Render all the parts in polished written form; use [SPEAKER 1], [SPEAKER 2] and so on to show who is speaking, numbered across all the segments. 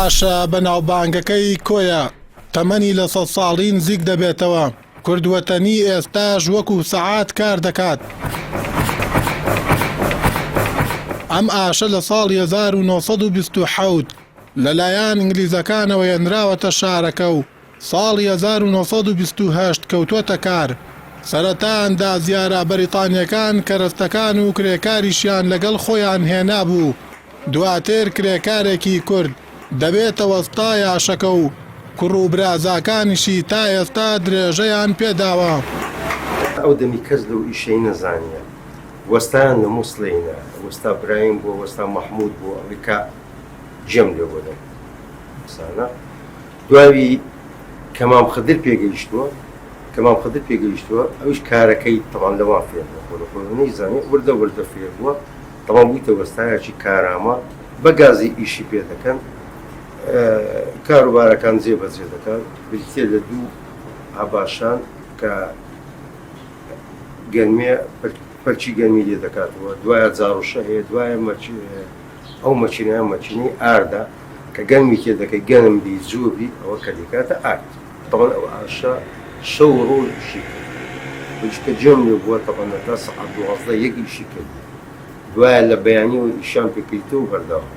[SPEAKER 1] ئاشە بەناوبانگەکەی کۆیە تەمەنی لە سەد ساڵی نزیک دەبێتەوە، کوردوەتەنی ئێستاش وەکو سەعات کار دەکات. ئەم ئاشە لە ساڵی 1927 لەلایەن ئینگلیزەکانەوە هێنراوەتە شارەکە و ساڵی 1928 کەوتووەتە کار. سەرەتا ئەندازیارە بەریتانییەکان کەرەستەکان و کرێکاریشیان لەگەڵ خۆیان هێنابوو، دواتر کرێکارێکی کورد دەبێتە وەستای ئاشەکە و کوڕ و برازاکانیشی تا ئێستا درێژەیان پێداوە.
[SPEAKER 2] ئەو دەمی کەس لەو ئیشەی نەزانیە وەستایان لە موسڵێینە وەستا برایم بووە وەستا مەحمود بووە ئەوەی کە جێم لێ بۆ دەم قسانە دواوی کە مام خدر پێگەیشتووە کە مام خدر پێگەیشتووە ئەویش کارەکەی تەوان لەوان فێر بووە خۆ لە خۆی نەیزانێ وردە وردە فێر بووە تەوان بوویتە وەستایەکی کارامە بە گازی ئیشی پێ دەکەن کاروبارەکان جێ بەجێ دەکەن بریتە لە دوو هەباشان کە گەرمێ پەرچی گەرمی لێ دەکاتەوە دوایە جاڕوشە هەیە دوایە ئەو مەکینەیە مەکینەی ئاردە کە گەنمی تێ دەکەی گەنم بی جۆ بی ئەوە کە دەیکاتە ئارد. تەبعەن ئەو ئاشە شەو و ڕۆژ ئیشی کرد منیش کە جێم لێ بووە تەبعەن هەتا سەعات 12 یەک ئیشی کردیە دوایە لە بەیانیەوە ئیشیان پێ کردیتەوە بەردەوام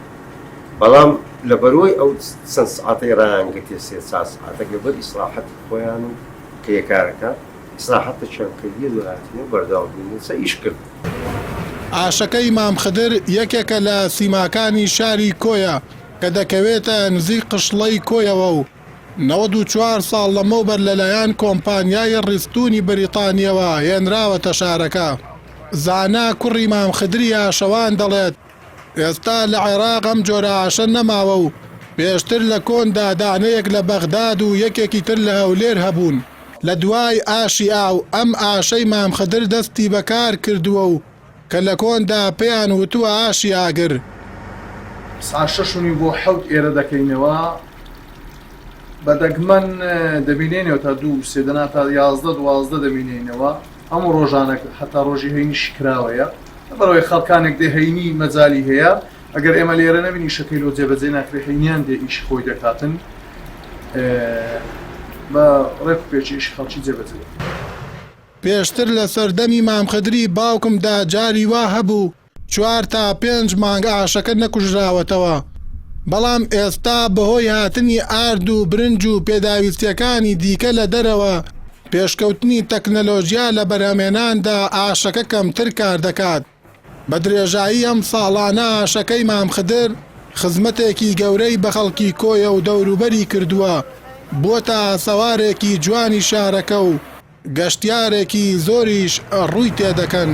[SPEAKER 2] بەڵام لەبەرئەوەی ئەو چەند سەعاتەی ڕایان گرتیە سێ چار سەعاتەک لەبەر ئیسراحەتی خۆیان و کرێکارەکان ئیسراحەتەکیان کردیە دوای هاتینەوە بەردەوام بووین لەسەر ئیش کردن.
[SPEAKER 1] ئاشەکەی مام خدر یەکێکە لە سیماکانی شاری کۆیە کە دەکەوێتە نزیک قشڵەی کۆیەوە و 94 ساڵ لەمەوبەر لەلایەن کۆمپانیای ڕیستونی بەریتانییەوە هێنراوەتە شارەکە. زانا کوڕی مام خدری ئاشەوان دەڵێت، ئێستا لە عێراق ئەم جۆرە ئاشە نەماوە و پێشتر لە کۆندا دانەیەک لە بەغداد و یەکێکی تر لە هەولێر هەبوون. لە دوای ئاشی ئاو ئەم ئاشەی مام خدر دەستی بە کار کردووە و کە لە کۆندا پێیان وتووە ئاشی ئاگر.
[SPEAKER 3] سەعات شەش و نیو بۆ حەوت ئێرە دەکەینەوە بە دەگمەن دەمینێنەوە تا دوو سێ دەنا تا 11 12 دەمینێنەوە هەموو ڕۆژانە هەتا ڕۆژی هەینیش کراوەیە لەبەرئەوەی خەڵکانێک دێ هەینی مەجالی هەیە ئەگەر ئێمە لێرە نەبین ئیشەکەی لۆ جێبەجێ ناکرێ هەینیان دێ ئیشی خۆی دەکاتن بە ڕێک و پێکی ئیشی خەڵکی جێبەجێ دەکەین.
[SPEAKER 1] پێشتر لە سەردەمی مام خدری باوکمدا جاری وا هەبوو چوار تا پێنج مانگ ئاشەکە نەکوژراوەتەوە، بەڵام ئێستا بەهۆی هاتنی ئارد و برنج و پێداویستییەکانی دیکە لە دەرەوە، پێشکەوتنی تەکنەلۆژیا لە بەرهەمهێناندا ئاشەکە کەمتر کار دەکات. بە درێژایی ئەم ساڵانە ئاشەکەی مام خدر خزمەتێکی گەورەی بە خەڵکی کۆیە و دەوروبەری کردووە، بووەتە ئاسەوارێکی جوانی شارەکە و گەشتیارێکی زۆریش ڕووی تێدەکەن.